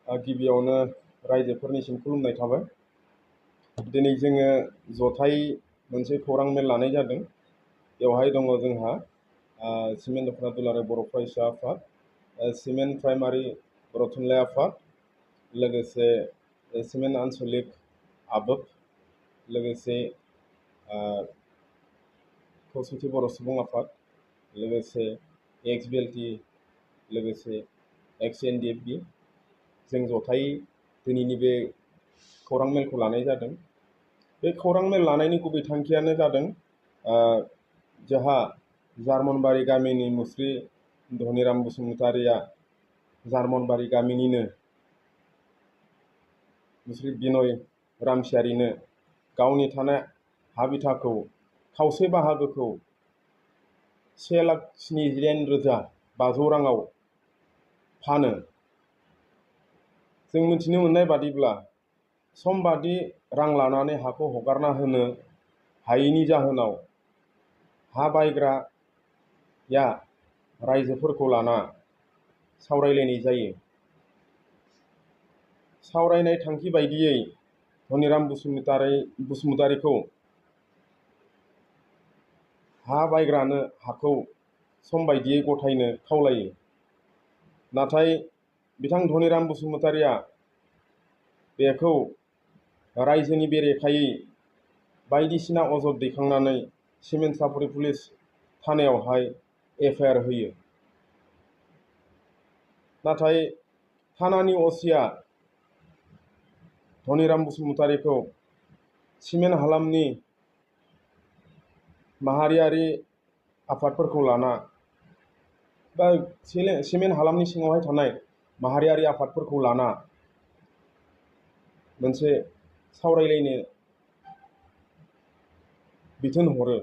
गिबियावनो रायजोफोरनिसिम खुलुमनाय थाबाय। दिनै जोङो जथाय मोनसे खौरां मेल लानाय जादों। बेवहाय दङ जोंहा सिमेन्ट दख'ना दुलाराय बर' फरायसा आफाद, सिमेन्ट प्राइमारि बर' थुनलाइ आफाद, लोगोसे सिमेन्ट आनसलिक आबोफ, लोगोसे खौसेथि बर' सुबुं आफाद, लोगोसे XBLT, लोगोसे XNDF-B जों जथायै दिनैनि बे खौरां मेलखौ लानाय जादों। बे खौरां मेल लानायनि गुबै थांखियानो जादों जोंहा जार्मनबारि गामिनि मुस्रि धनिराम बसुमतारिया जार्मनबारि गामिनिनो मुस्रि बिनय रामसियारिनो गावनि थानाय हा बिथाखौ खावसे बाहागोखौ 1,69,500 राङाव फानो। जों मिथिनो मोननाय बादिब्ला समबादि रां लानानै हाखौ हगारना होनो हायैनि जाहोनाव हा बायग्राया रायजोफोरखौ लाना सावरायलायनाय जायो। सावरायनाय थांखि बायदियै धनिराम बसुमतारिखौ हा बायग्रानो हाखौ सम बायदियै गथायनो खावलायो। नाथाय बिथां धनिराम बसुमतारिया बेखौ रायजोनि बेरेखायै बायदिसिना अजद दैखांनानै सिमेन्ट सापरि पुलिस थानायावहाय FIR होयो। नाथाय थानानि असिया धनिराम बसुमतारिखौ सिमेन्ट हालामनि माहारियारि आफादफोरखौ लाना बा सिमेन्ट हालामनि सिङावहाय थानाय माहारियारि आफादफोरखौ लाना मोनसे सावरायलायनो बिथोन हरो।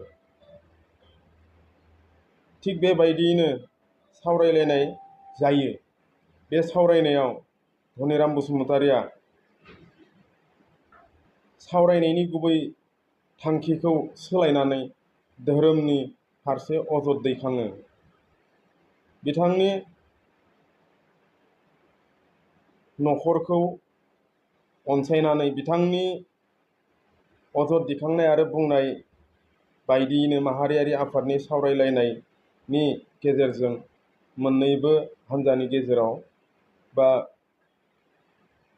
थिग बेबायदियैनो सावरायलायनाय जायो। बे सावरायनायाव धनिराम बसुमतारिया सावरायनायनि गुबै थांखिखौ सोलायनानै धोरोमनि फारसे अजद दैखाङो। बिथांनि न'खरखौ अनसायनानै बिथांनि अजद दिखांनाय आरो बुंनाय बायदियैनो माहारियारि आफादनि सावरायलायनायनि गेजेरजों मोननैबो हान्जानि गेजेराव बा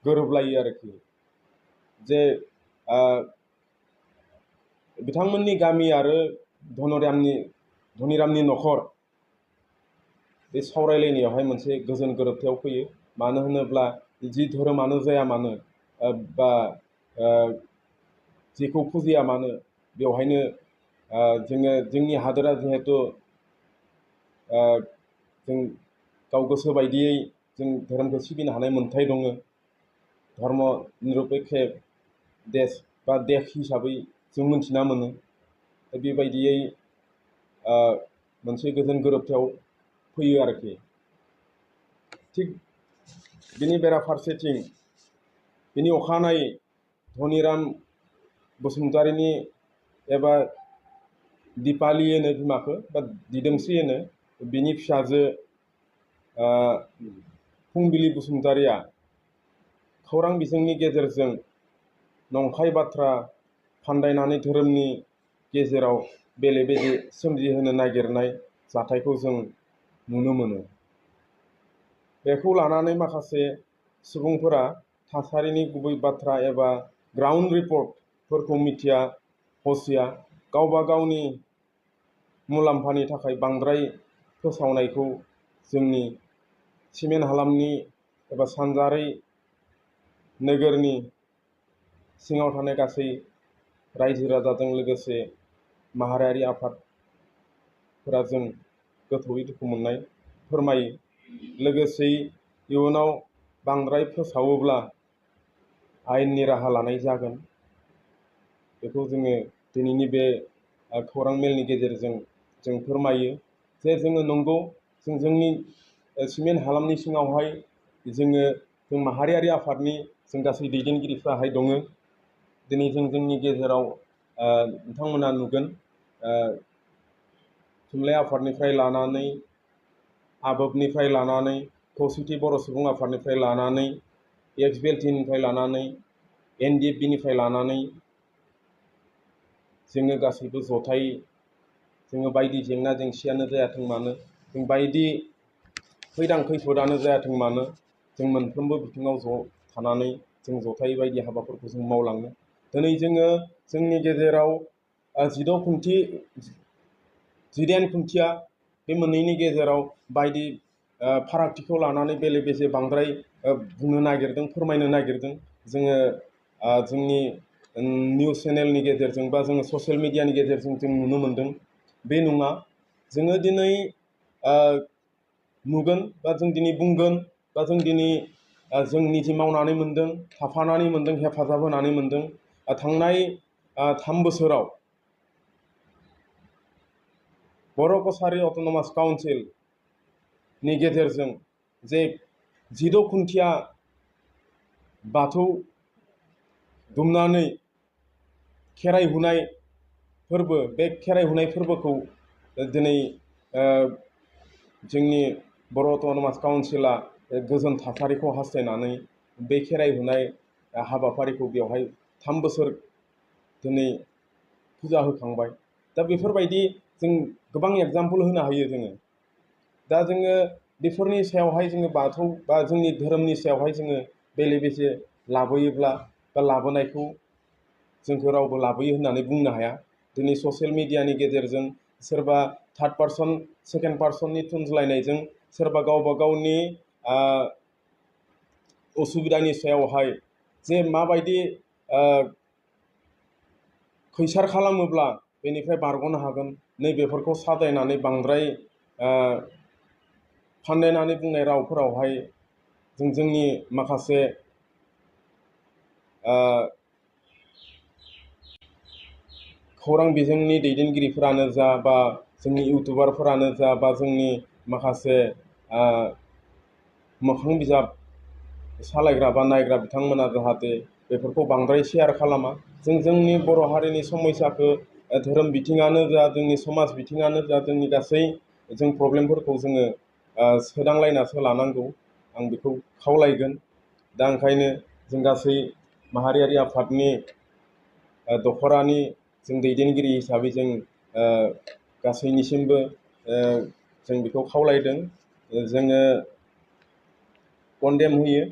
गोरोबलायो आरोखि जे बिथांमोननि गामि आरो धनिरामनि न'खर बे सावरायलायनायावहाय मोनसे गोजोन गोरोबथायाव फैयो। मानो होनोब्ला जि धोरोमानो जाया मानो बा जेखौ फुजिया मानो बेवहायनो जोङो जोंनि हादोरा जिहेथु जों गाव गोसो बायदियै जों धोरोमखौ सिबिनो हानाय मोन्थाय दङ। धर्म निरपेक्ष देश बा देश हिसाबै जों मोनथिना मोनो। बेबायदियै मोनसे गोजोन गोरोबथायाव फैयो आरोखि। थिग बिनि बेराफारसेथिं बिनि अखानायै धनिराम बसुमतारिनि एबा दिपाली होनो बिमाखौ बा दिदोमस्रि होनो बिनि फिसाजो फुंबिलि बसुमतारिया खौरां बिजोंनि गेजेरजों नंखाय बाथ्रा फान्दायनानै धोरोमनि गेजेराव बेले बेजे सोमजिहोनो नागिरनाय जाथायखौ जों नुनो मोनो। बेखौ लानानै माखासे सुबुंफोरा थासारिनि गुबै बाथ्रा एबा ग्राउन्ड रिपर्टफोरखौ मिथिया हसिया गावबा गावनि मुलाम्फानि थाखाय बांद्राय फोसावनायखौ जोंनि सिमेन्ट हालामनि एबा सानजारै नोगोरनि सिङाव थानाय गासै रायजो राजाजों लोगोसे माहारियारि आफादफोरा जों गोथौयै दुखु मोननाय फोरमायो। लोगोसेयै इयुनाव बांद्राय फोसावोब्ला आयेननि राहा लानाय जागोन। बेखौ जोङो दिनैनि बे खौरां मेलनि गेजेरजों जों फोरमायो जे जोङो नंगौ जोंनि सिमेन्ट हालामनि सिङावहाय जों माहारियारि आफादनि जों गासै दैदेनगिरिफ्राहाय दङ। दिनै जों जोंनि गेजेराव नोंथांमोना नुगोन थुनलाइ आफादनिफ्राय लानानै आबोफनिफ्राय लानानै खौसेथि बर' सुबुं आफादनिफ्राय लानानै XBLT-निफ्राय लानानै NDFB-निफ्राय लानानै जोङो गासैबो जथाय जोङो बायदि जेंना जेंसियानो जायाथों मानो, जों बायदि खैदां खैफोदानो जायाथों मानो, जों मोनफ्रोमबो बिथिङाव ज' थानानै जों जथाय बायदि हाबाफोरखौ जों मावलाङो। दिनै जोङो जोंनि गेजेराव 18 खुन्थिया बे मोननैनि गेजेराव बायदि फारागथिखौ लानानै बेले बेजे बांद्राय बुंनो नागिरदों, फोरमायनो नागिरदों। जोङो जोंनि निउस चेनेलनि गेजेरजों बा जोङो ससियेल मिडियानि गेजेरजों जों नुनो मोनदों। बे नङा, जोङो दिनै नुगोन बा जों दिनै बुंगोन बा जों दिनै जों निजि मावनानै मोनदों, थाफानानै मोनदों, हेफाजाब होनानै मोनदों। थांनाय 3 बोसोराव बर' कछारी अट'नमास काउन्सिलनि गेजेरजों जे 16 खुन्थिया बाथौ दुमनानै खेराइ हुनाय फोरबो, बे खेराइ हुनाय फोरबोखौ दिनै जोंनि बर' अट'नमास काउन्सिला गोजोन थासारिखौ हास्थायनानै बे खेराइ हुनाय हाबाफारिखौ बेवहाय 3 बोसोर दिनै फुजा होखांबाय। दा बेफोरबायदि जों गोबां एग्जाम्पल होनो हायो जोङो। दा जोङो बेफोरनि सायावहाय जोङो बाथौ बा जोंनि धोरोमनि सायावहाय जोङो बेले बेजे लाबोयोब्ला बा लाबोनायखौ जोंखौ रावबो लाबोयो होननानै बुंनो हाया। दिनै ससियेल मिडियानि गेजेरजों सोरबा थार्ड पार्सन, सेकेन्ड पार्सननि थुनज्लायनायजों सोरबा गावबा गावनि उसुबिदानि सायावहाय जे माबायदि खैसार खालामोब्ला बेनिफ्राय बारग'नो हागोन, नैबेफोरखौ साजायनानै बांद्राय फान्दायनानै बुंनाय रावफोरावहाय जों जोंनि माखासे खौरां बिजोंनि दैदेनगिरिफोरानो जा बा जोंनि इउटुबारफोरानो जा बा जोंनि माखासे मोखां बिजाब सालायग्रा बा नायग्रा बिथांमोना जाहाथे बेफोरखौ बांद्राय शेयार खालामा। जों जोंनि बर' हारिनि समयसाखौ धोरोम बिथिङानो जा, जोंनि समाज बिथिङानो जा, जोंनि गासै जों प्रब्लेमफोरखौ जोङो सोदांलायनासो लानांगौ, आं बेखौ खावलायगोन। दा ओंखायनो जों गासै माहारियारि आफादनि दख'रानि जों दैदेनगिरि हिसाबै जों गासैनिसिमबो जों बेखौ खावलायदों। जोङो कन्डेम होयो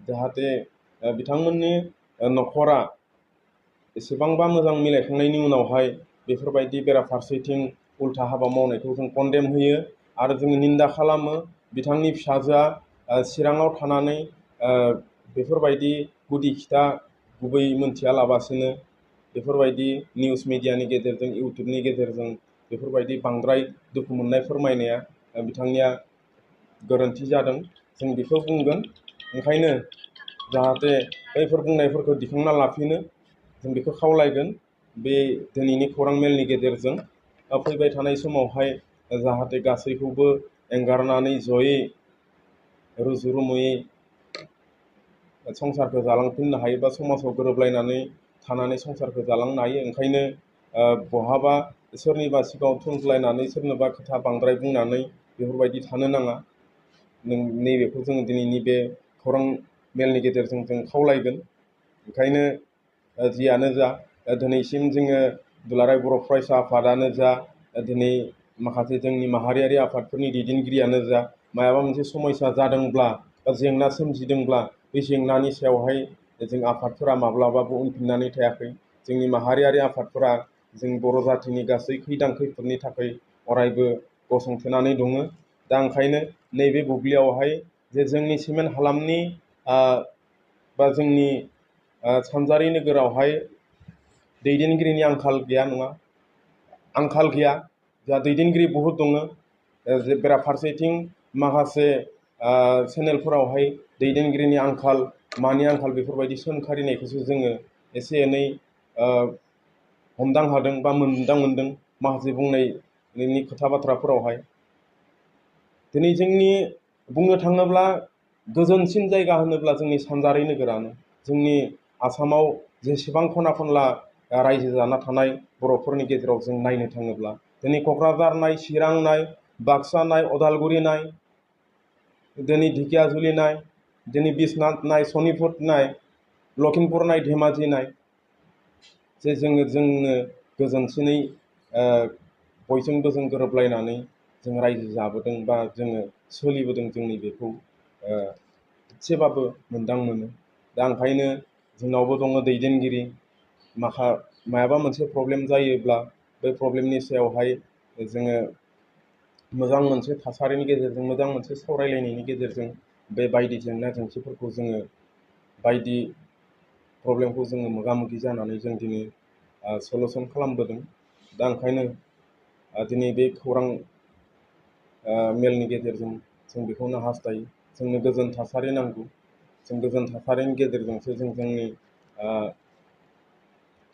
जाहाथे बिथांमोननि न'खरा एसेबांबा मोजां मिलायखांनायनि उनावहाय बेफोरबायदि बेराफारसेथिं उल्था हाबा मावनायखौ जों कन्डेम होयो आरो जोङो निन्दा खालामो। बिथांनि फिसाजोआ चिराङाव थानानै बेफोरबायदि गुदि खिथा गुबै मोनथियालाबासिनो बेफोरबायदि निउस मिडियानि गेजेरजों, इउटुबनि गेजेरजों बेफोरबायदि बांद्राय दुखु मोननाय फोरमायनाया बिथांनिया गोरोन्थि जादों, जों बेखौ बुंगोन। ओंखायनो जाहाथे बैफोर बुंनायफोरखौ दिखांना लाफिनो जों बेखौ खावलायगोन। बे दिनैनि खौरां मेलनि गेजेरजों फैबाय थानाय समावहाय जाहाथे गासैखौबो एंगारनानै जयै रुजु रुमुयै संसारखौ जालांफिननो हायो बा समाजाव गोरोबलायनानै थानानै संसारखौ जालांनो हायो। ओंखायनो बहाबा सोरनिबा सिगाङाव थुनज्लायनानै सोरनोबा खोथा बांद्राय बुंनानै बेफोरबायदि थानो नाङा। नैबेखौ जोङो दिनैनि बे खौरां मेलनि गेजेरजों जों खावलायगोन। ओंखायनो जियानो जा, दिनैसिम जोङो दुलाराय बर' फरायसा आफादानो जा, दिनै माखासे जोंनि माहारियारि आफादफोरनि दैदेनगिरियानो जा, मायाबा मोनसे समयसा जादोंब्ला बा जेंना सोमजिदोंब्ला बे जेंनानि सायावहाय जों आफादफोरा माब्लाबाबो उनफिननानै थायाखै। जोंनि माहारियारि आफादफोरा जों बर' जाथिनि गासै खैदां खैफोदनि थाखाय अरायबो गसंथेनानै दङ। दा ओंखायनो नैबे बुब्लियावहाय जे जोंनि सिमेन्ट हालामनि बा जोंनि सानजारि नोगोरावहाय दैदेनगिरिनि आंखाल गैया नङा, आंखाल गैया, जोंहा दैदेनगिरि बहुद दङ। बेराफारसेथिं माखासे चेनेलफोरावहाय दैदेनगिरिनि आंखाल, मानि आंखाल बेफोरबायदि सोंखारिनायखौसो जोङो एसे एनै हमदां हादों बा मोनदां मोनदों माखासे बुंनायनि खोथा बाथ्राफोरावहाय। दिनै जोंनि बुंनो थाङोब्ला गोजोनसिन जायगा होनोब्ला जोंनि सानजारि नोगोरानो। जोंनि आसामाव जेसेबां खना खनला रायजो जाना थानाय बर'फोरनि गेजेराव जों नायनो थाङोब्ला दिनै क'क्राझार नाय, चिरां नाय, बाक्सा नाय, अदालगुरि नाय, दिनै ढेकियाजुलि नाय, दिनै बिश्वनाथ नाय, सनितपुर नाय, लखिमपुर नाय, धेमाजि नाय, जे जोंनो गोजोनसिनै बयजोंबो जों गोरोबलायनानै जों रायजो जाबोदों बा जोङो सोलिबोदों, जोंनि बेखौ एसेबाबो मोनदां मोनो। दा ओंखायनो जोंनावबो दङ दैदेनगिरि, मायाबा मोनसे प्रब्लेम जायोब्ला बे प्रब्लेमनि सायावहाय जोङो मोजां मोनसे थासारिनि गेजेरजों, मोजां मोनसे सावरायलायनायनि गेजेरजों बे बायदि जेंना जेंसिफोरखौ जोङो, बायदि प्रब्लेमखौ जोङो मोगा मोगि जानानै जों दिनै सलुसन खालामबोदों। दा ओंखायनो दिनै बे खौरां मेलनि गेजेरजों जों बेखौनो हास्थायो, जोंनो गोजोन थासारि नांगौ। जों गोजोन थासारिनि गेजेरजोंसो जों जोंनि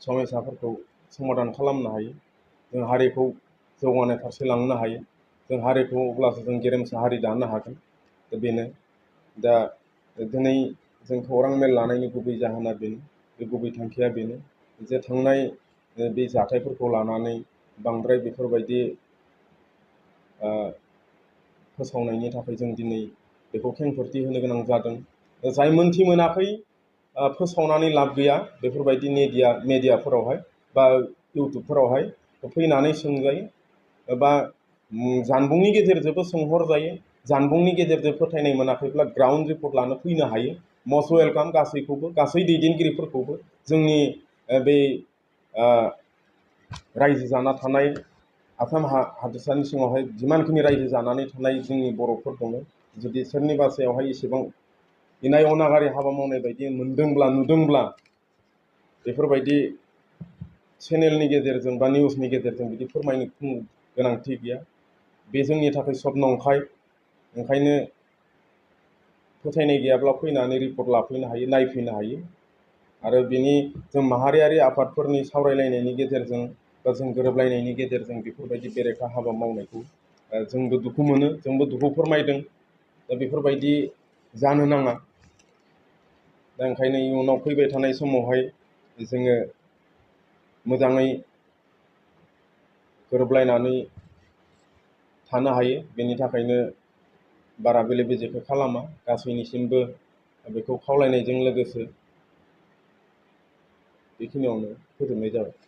समयसाफोरखौ समाधान खालामनो हायो। जों हारिखौ जौगानाय फारसे लांनो हायो। जों हारिखौ अब्लासो जों गेरेमसा हारि दानो हागोन। दा बेनो, दा दिनै जों खौरां मेल लानायनि गुबै जाहोना बेनो, बे गुबै थांखिया बेनो जे थांनाय बे जाथायफोरखौ लानानै बांद्राय बेफोरबायदि फोसावनायनि थाखाय जों दिनै बेखौ खेंफोरथि होनो गोनां जादों। जाय मोनाखै फोसावनानै लाब गैया, बेफोरबायदि मेडियाफोरावहाय बा इउटुबफोरावहाय फैनानै सोंजायो बा जानबुंनि गेजेरजोंबो सोंहरजायो। जानबुंनि गेजेरजों फोथायनाय मोनाखैब्ला ग्राउन्ड रिपर्ट लानो फैनो हायो। मस्ट वेलकाम गासैखौबो, गासै दैदेनगिरिफोरखौबो। जोंनि बे रायजो जाना थानाय आसाम हादोरसानि सिङावहाय जिमानखिनि रायजो जानानै थानाय जोंनि बर'फोर दङ, जुदि सोरनिबा सायावहाय एसेबां इनाय अनागारि हाबा मावनाय बायदि नुदोंब्ला बेफोरबायदि चेनेलनि गेजेरजों बा निउसनि गेजेरजों बिदि फोरमायनो गोनांथि गैया। बे जोंनि थाखाय सब नंखाय। ओंखायनो फोथायनाय गैयाब्ला फैनानै रिपर्ट लाफैनो हायो, नायफैनो हायो। आरो बिनि जों माहारियारि आफादफोरनि सावरायलायनायनि गेजेरजों बा जों गोरोबलायनायनि गेजेरजों बेफोरबायदि बेरेखा हाबा मावनायखौ जोंबो दुखु मोनो, जोंबो दुखु फोरमायदों। दा बेफोरबायदि जानो नाङा। दा ओंखायनो इयुनाव फैबाय थानाय समावहाय जोङो मोजाङै गोरोबलायनानै थानो हायो। बेनि थाखायनो बारा बेले बेजेखौ खालामा, गासैनिसिमबो बेखौ खावलायनायजों लोगोसे बेखिनियावनो फोजोबनाय जाबाय।